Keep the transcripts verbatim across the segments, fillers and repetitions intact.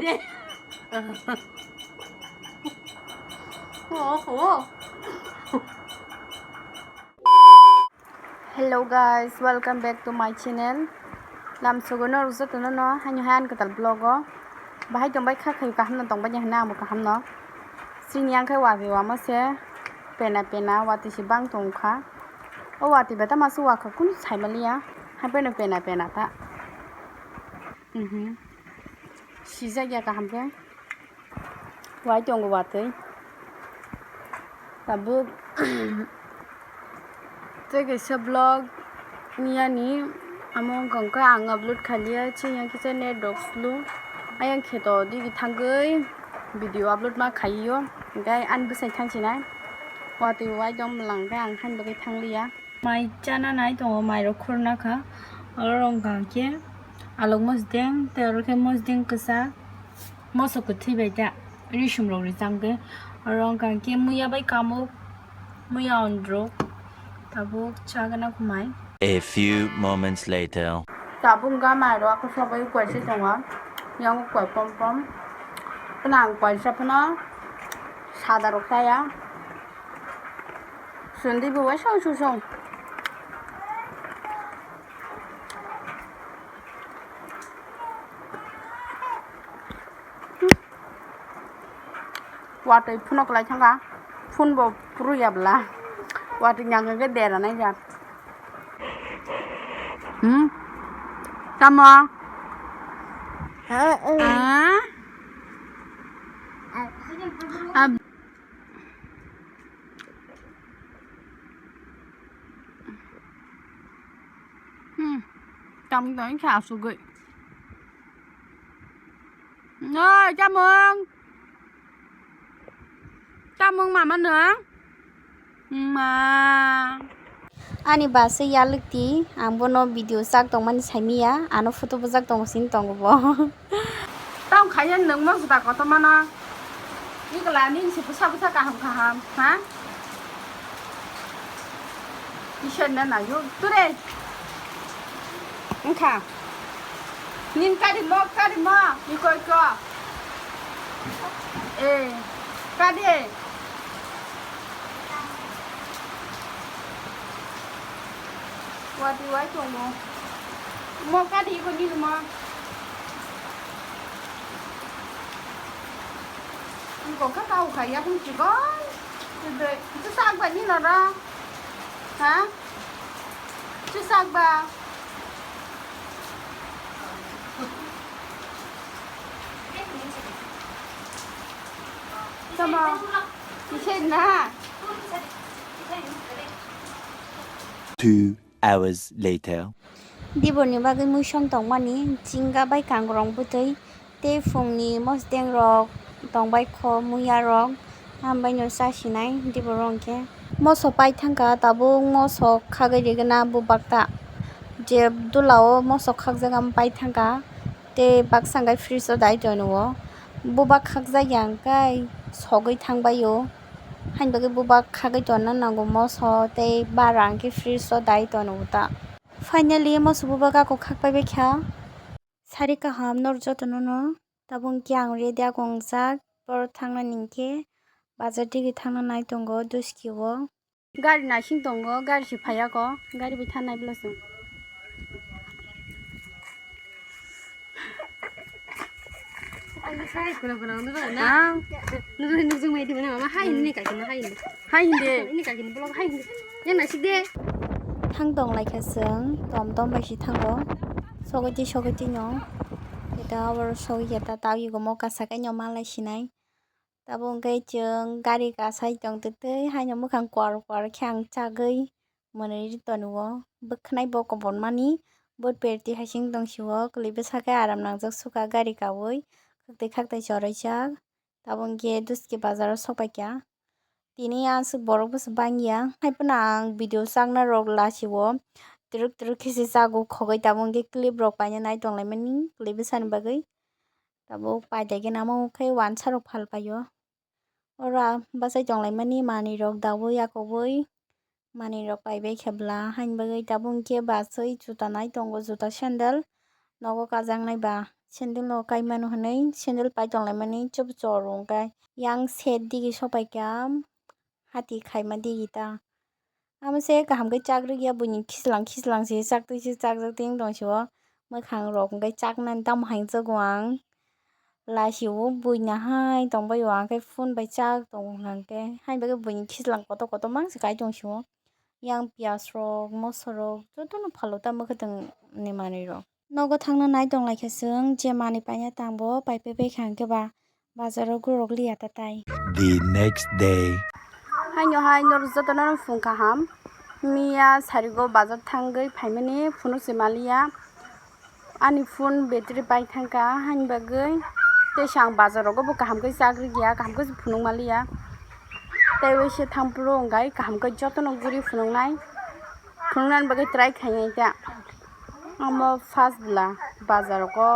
Hello guys, welcome back to my channel. Lamsogo no rwjak tono no, haino hai ani kwtal vlog o. Bahai tongbai kha khayo kaham no tongbai hwnna amo kaham no. Sini yang khai watwi wama se pena pena watwi se bang tong kha. O watwi beta masu wakha kunu saimaliya. Hai peno pena pena ta. Mhm. Sijak ya kaham khe. Wai tongo watwi. Tabuk tei kaisa vlog niyani amo wngkha ang upload khaliya chini kisa net rok slow. Ayang kheto digi thangwi video upload ma khaio. Hingkhe ani bwsai thangsinai. Watwi wai tong mwlang khe ang hani bagwi thangliya. Mai chana nai tongo, mai rok khurna kha. Oro wngkha khe alok mosdeng, tei oro khe mosdeng kwchak, moso kwthwi bai ta, risum rok rijak khe. Oro wngkha khe muya bai kamuk, muya ondruk, tabuk chagana khumai. A few moments later. Tabuk wngkha mai rok khe sobai kwai se tongo, yango kwai pom pom. Phano ang kwai sa phano sada rok saya. Sundi bo waisa waisa song. Watwi phunok lai thangkha, phun bo puru ya bwla, watwi nyang khe dera nai ya. Hmm? Tamo? Ah? Ab- Hmm. Tamo tong khe asugwi. Oi, chamung. Chamung mama nung? Ma. Ani bwsai yalwk di, ang bono video chak tongmani saimiya, ano photo bwjak tongo sini tongo bo. Tong khaiya nung mo juda kotorma no. Ikla nini se bwsa bwsa kaham kaham, ha? Isor na nayo, ture. Wngkha. Nin kari mo, kari mo, iko iko. Eh, kari. Wati wai tongo. Mo kari iko nini mo. Ang kok kha kau kha yakung chikon. Chusak ba ni noro. Ha? Chusak ba. Tamo. Kisai na. Two hours later. Diborni bagwi muisong tongmani, jinga bai kangrong bwtwi tei phungni mosdeng rok tongbai kho, muya rok hambai no chasinai dibor rok hwnkhe. Moso pai thangkha, tabuk moso khagwi rigwna bubak ta, je dula o moso khakjak, am pai thangkha tei baksa hwnkhe fridge o dai tonwi o, bubak khakjak ya hwnkhe sogwi thangbai o. Haini bagwi bubak khagwi tonna nango moso tei bara hwnkhe fridge o dai tonwi ta. Finally moso bubak ako khakpai bai kha. Sari kaham nor jotono no. Tabuk hwnkhe ang ready ako wngjak. Borok thangna hwnkhe bazar digi thangna nai tongo duski o. Gari naising tongo, gari se phaiya ko, gari bai thanai bwla chwng. Ang sai kuna kuna nuro na. Ah. Nuro nujung mai di mana mama hai ni kaki ma hai ni. Hai hindi. Ini kaki ni blog hai ni. Yang nasik de. Thang tong lai kha chwng tom tom bai si thango. Sogwi di sogwi di no. Eta abor sogwi eta ta yugo mo kasa kai no malai sinai. Tabuk hwnkhe chwng gari kasai tong twtwi haino mwkhang kuar kuar khe ang chagwi mwnwi tonwi o. Bwkhnai bo kobonmani bo perti hai sing tong sio kwlwi bwsa khe aram nangjak sukha gari kaui khaktai khaktai choraijak. Tabuk hwnkhe duski bazar o sokpaikha. Tini aswk borok bwswk bangya hai phano ang video chakna rok lasio twrwk twrwk khe se chago khogwi tabuk hwnkhe clip rok paina nai tonglaimani kwlwi bwsani bagwi. Tabuk paidai khe namo khe wansa rok phal paio. Oro bachai tonglaimani manwi rok daui yakobwi manwi rok paibai khe bwla haini bagwi tabuk hwnkhe bachai juta nai tongo, juta sandal nogo kajaknai ba sandal no kai mano hinui sandal pai tong lai mani chubu chor wng khe yang set digi sopai kha hati khaima digi ta. Amo se kaham khe chak rwgya buini khichlang khichlang se chak twi se chak jak twi wng tong sio. Mwkhang rok hwnkhe chaknani tamo hai chukgo ang. Laisio buina hai tongbaio ang khe phone bai chak tongo hwnkhe. Haini bagwi buini khichlang kotor kotor mang se kai tong sio. Yang piyaj rok, moso rok jotono phalo ta mwkhwtwng ni manwi rok. Nogo thangna nai tong lai khe chwng je manwi paina tangbo pai pai bai kha hwnkhe ba bazaro gurok liya ta tai. The next day. Haino hai norok jotono phung kaham. Miya sarigo bazar thangwi phaimani phunuk se maliya. Ani phone battery pai thangkha haini bagwi tei se ang bazar rogo bo kaham khe chak rwgya kaham khe phunuk maliya. Tei waisa thampru wngkha kaham khe jotono guri phunuknai. Phunuknani bagwi try khainai ta. Amo first bwla bazar rogo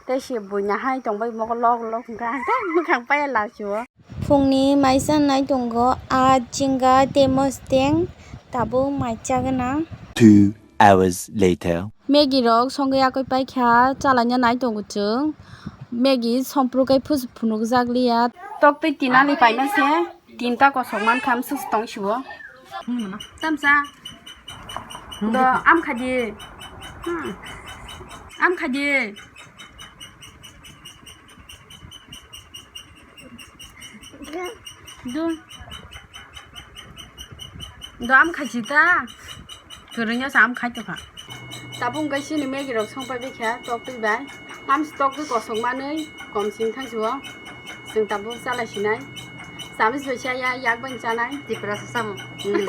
tei se buina hai tongbai mogo lok lok hwnkha ang tei mwkhang paiya lachio. Phungni mai chanai tongo aa jinga tei mosteng tabuk mai chagwna. Two hours later. Maggie rok songwi yakwi paikha chalaina nai tongo chwng. Maggie sompru kai phus phunukjak liya. Tok twi tinani paima se tinta kosok mankha amsuk tong sio. Tamsa. Do am khadi. Hmm. Am khadi. Do. Do am khachi ta. Kwrwngya sa am khai tokha. Tabuk wngkha chini Maggie rok songpai bikha tok twi bai. Am tok twi kosok manwi kom sing thang sio. Chwng tabuk chalai sinai. Samis bai chaya yak bai chanai. Tipra sa sam. Hmm.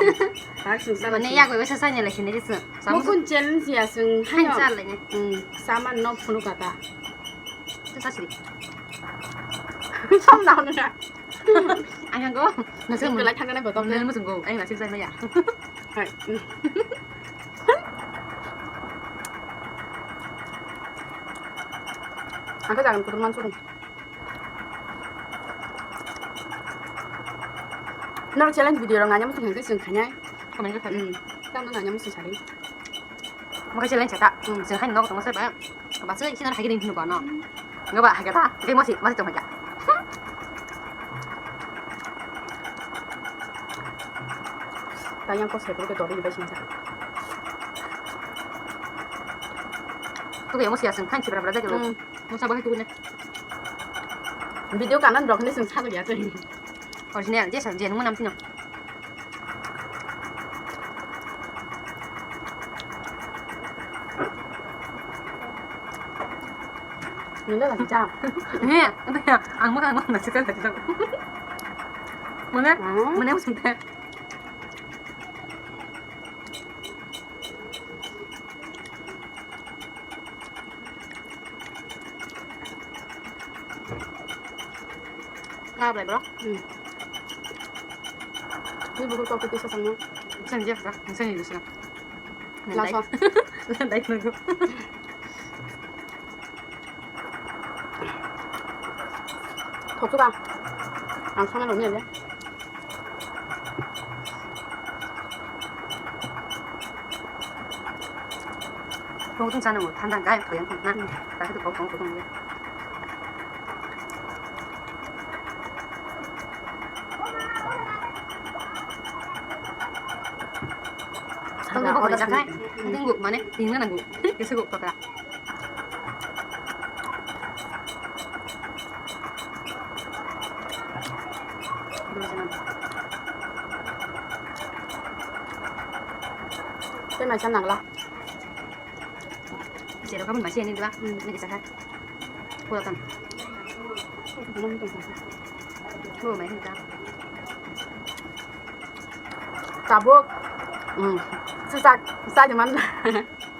Tak chwng chalai sinai. Mane yak bai sa sani lai sinai chwng. Samis. Mukun challenge ya chwng. Hain haino. Chalai ne. Hmm. Saman no phunu kata. Sasri. Samna hwnna. Ayang go. Nasib belai thangna bo tong. Nasib muchung go. Ayang nasib saya ya. Hai. Angka jangan kudu mansur. Nor challenge video rong nanya muchung hengke sing khanya. Komen ko khanya. Hmm. Tamo nanya muchung sari. Mokhe challenge ta. Hmm. Sing khanya nok tong sai ba. Ba se sina hagi ding hinu ba no. Nga ba hagi ta. Dei mosi, mosi tong hagi. Ta yang ko se ko dori bai sing sa. Tu ya mosi asing kan sibra bra dai. Hmm. Mosa ba tu ne. Video kanan rok ni sing sa ya tu. Original, je sa, je nung manam tino. Nila lagi jam. He, apa ya? Ang makan makan nasi kan tadi jam. Mana? Hmm. Mana musim teh? Kap lai bro. Hmm. Ini buku kopi bisa sama. Bisa aja, bisa. Bisa nih, bisa. Langsung. Nanti nunggu. Thoksuka. Ang sama lo ni aja. Tong tong sana mo, thanda gai ko yang na. Ta tu ko tong tong ya. Tong tong ko jakai. Tenggu mane, tingna nanggu. Kese ko pata. Tei maisa nangla. Jero kabun maisa ni dua. Hmm. Ini kisah kan. Kulo kan. Kulo mai hinta. Tabuk. Hmm. Susak, sa jaman.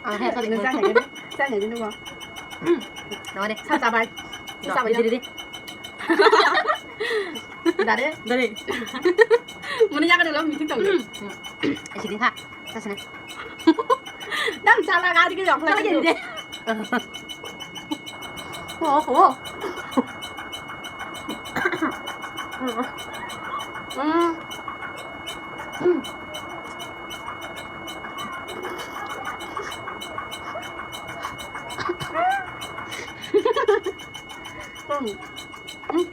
Ah, he, sorry. Nung sa nai, sa nai, nung. Dore. Sa sa bai. Sa bai. Dore, dore. Dare? Dare. Muni yaga dulu, meeting tong. Sini kha. Sa sini. Dam sala gari ke jok lagi. Oh, oh. Hmm. Hmm. Hmm. Hmm.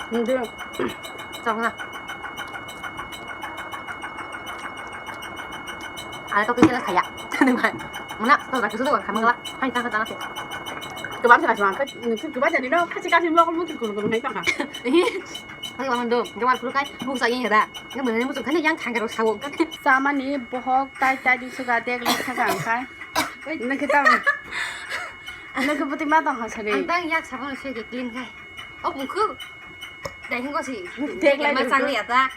Hindi. Chok na. Ada topi kela kaya. Mana? Tuh, tak sudah kan, mana? Hai, tak, tak, tak. Kebab sih kasih makan. Kebab jadi no, kasih kasih mau kamu tuh kurung kurung hai tak. Oke, orang do, jawab dulu kai, buka ini ada. Yang mana yang buka kan yang kanker sawo kan. Samani bohok tai tai di suka dek lek kha jang kai. Nang kita. Nang kita putih mata ha sari. Antang yak sabon sih clean kai. Oh, buku. Dai hingo si. Dek lai ma sang ya ta.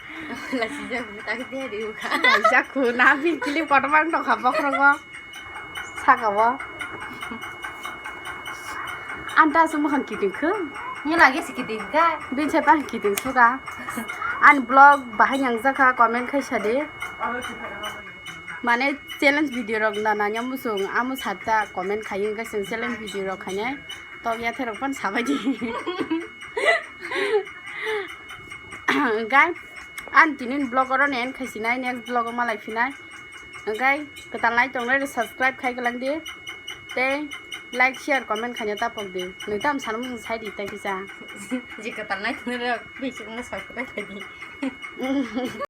La si ja buta ke dia di buka. Jaku na bi clip kotor bang tong kha bokhrogo. Saka bo. Anta su mukhang kiting khe. Ni lagi si kiting ka. Bin se pang kiting suka. An vlog bahai yang jaka comment khai sade. Mane challenge video rok na nanya musung amu satta comment khai wngkha chwng challenge video rok khainai. Tok ya therok pan sabai di. Guys, an tinin vlog oro nen khai sinai, next vlog o malai phinai. Hwnkhe kwtal nai tongnai rw subscribe khai kwlang di. Tei like, share, comment khaina tapok di. Nwng tamo sana mung sai di tei kisa. Je kwtal nai tongnai rw bising no subscribe khai di.